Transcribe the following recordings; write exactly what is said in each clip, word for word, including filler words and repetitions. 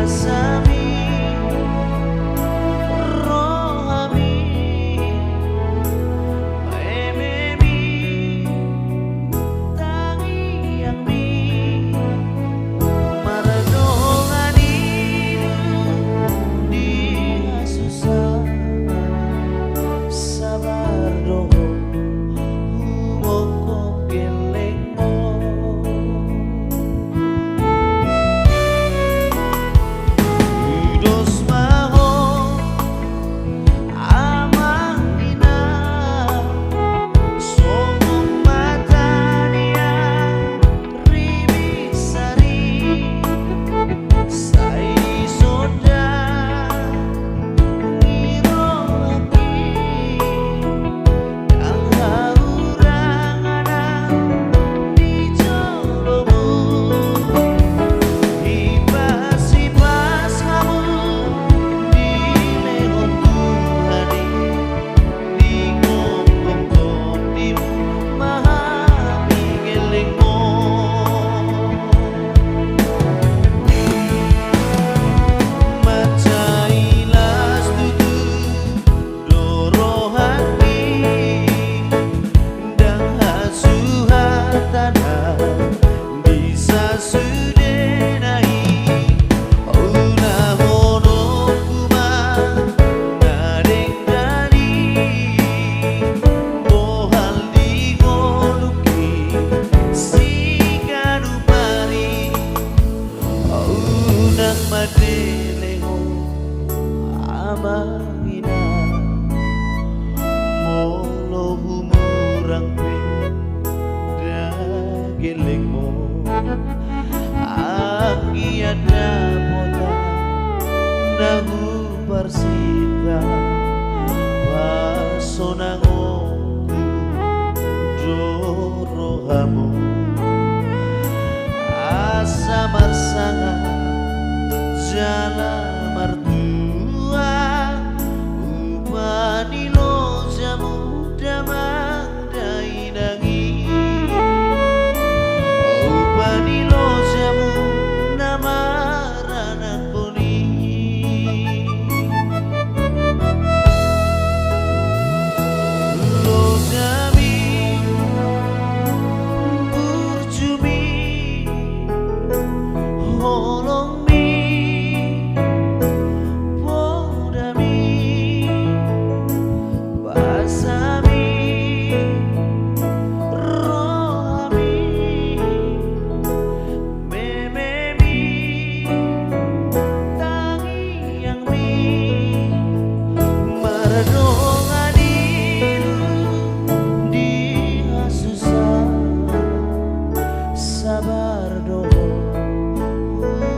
Sami rohami, ememi, tangiangmi, mardongan ilu di hasusaan, sabar do ho humongkop gelleng. Udos ma ho amang inang, songon mata ni ari bisari, sai sonda ni rohangki, ndang hahurang anak di jolomu. Hipas-hipas hamu dilehon Tuhan i, digomgom tondimu ma hami gellengmon. Mansai las tutu do rohangki, ndang hasuhat anak di sasudena i. Ulahononku ma na denggan i, bohal di ngolungki siganup ari. Unang mandele ho amang inang, molo humurang pe ndang gellengmon. Anggiat dapotan na huparsinta, pasonangonku do rohamu. Asa marsangap jala martua, upa ni lojamu damang dainang i, upa ni lojamu na maranak. Lojami, burjumi, holongmi, podami, basami, rohami, mememi, tangiangmi, mardongan ilu di hasusaan, sabar do ho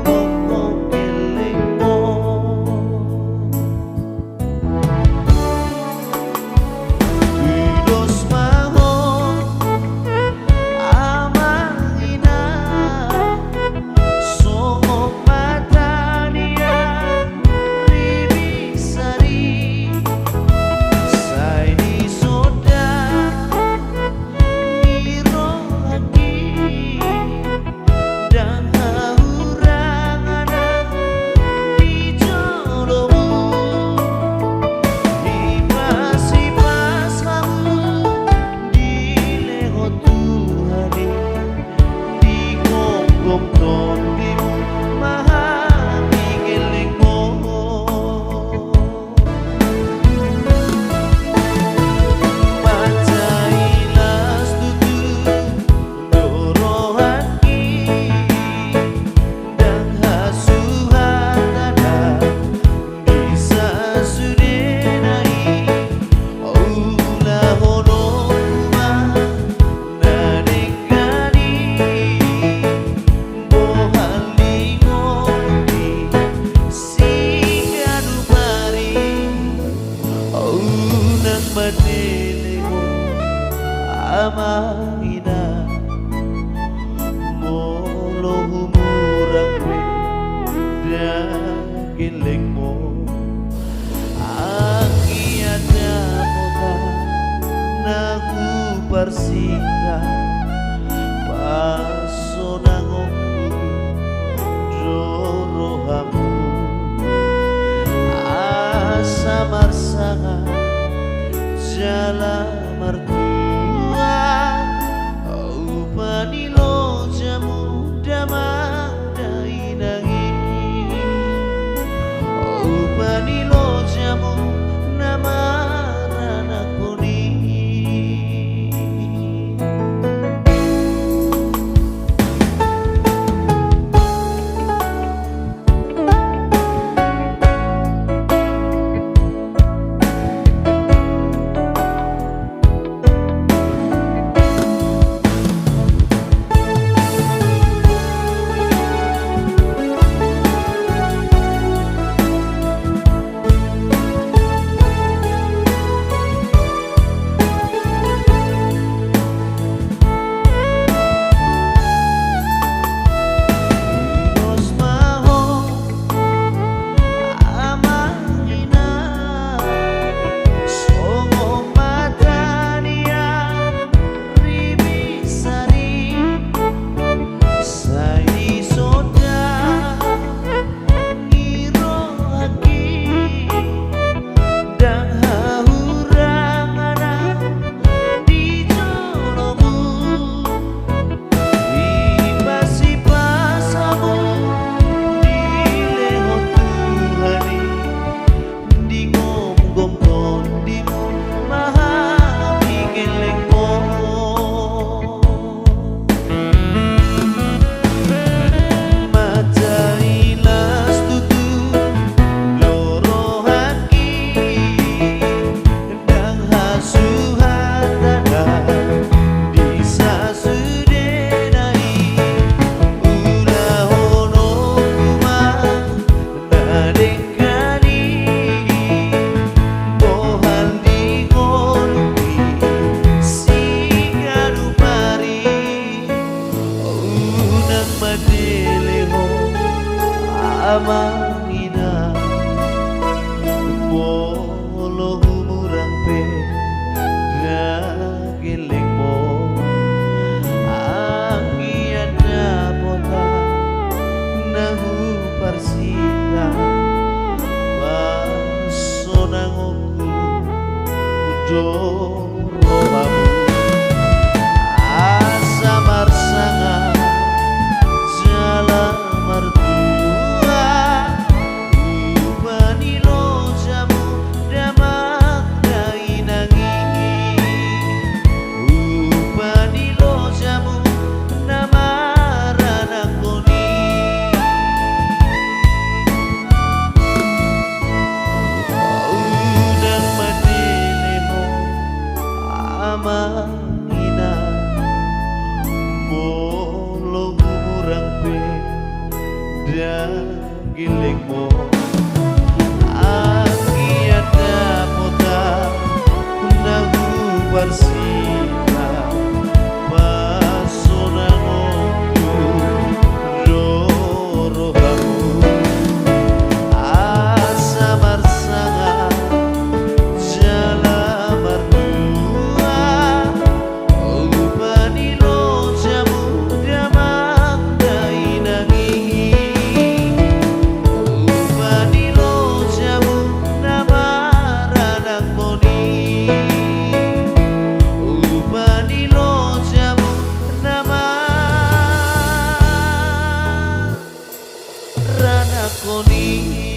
humongkop gellengmon. Udos ma ho amang inang, songon mata ni ari bisari, sai disonda ni rohangki, ndang hahurang anak di jolomu. Hipas-hipas hamu dilehon Tuhan i, digomgom tondimu ma hami gellengmon. Mansai las tutu do rohangki, ndang hasuhat anak di sasudena i, ulahononku ma na denggan i, bohal di ngolungki siganup ari. Unang mandele ho amang inang, molo humurang pe ndang gellengmon. Anggiat dapotan na huparsinta, pasonangonku do rohamu. Marsanga jala martua, upa ni lojamu damang dainang i, upa ni lojamu na maranakhon i. Pos ma ho, amang inang, songon mata ni ari bisari, sai disonda ni rohangki, ndang hahurangan au di jolomu. Dipasipas hamu, dilehon Tuhan i, digomgom tondimu ma hami gellengmon. Mansai las tutu do rohangki, ndang hasuhatan di sasudena i, ulahononku ma na denggan i, bohal di ngolumi siganup ari. Unang ma dilehon, amang inang, molo humurang pe ndang gellengmon. Anggiat dapotan na huparsinta, pasonangonku do rohamu. Asa marsanga jala martua, upa ni lojamu damang dainang i, upa ni lojamu na maranakhon i. Unang ma dilehon, amang inang, molo humurang pe ndang gellengmon. Anggiat dapotan na huparsinta, pasonangonku do rohamu. Asa marsanga jala martua, upa ni lojamu damang dainang i, upa ni lojamu na maranakhon i, upa ni lojamu na maranakhon i.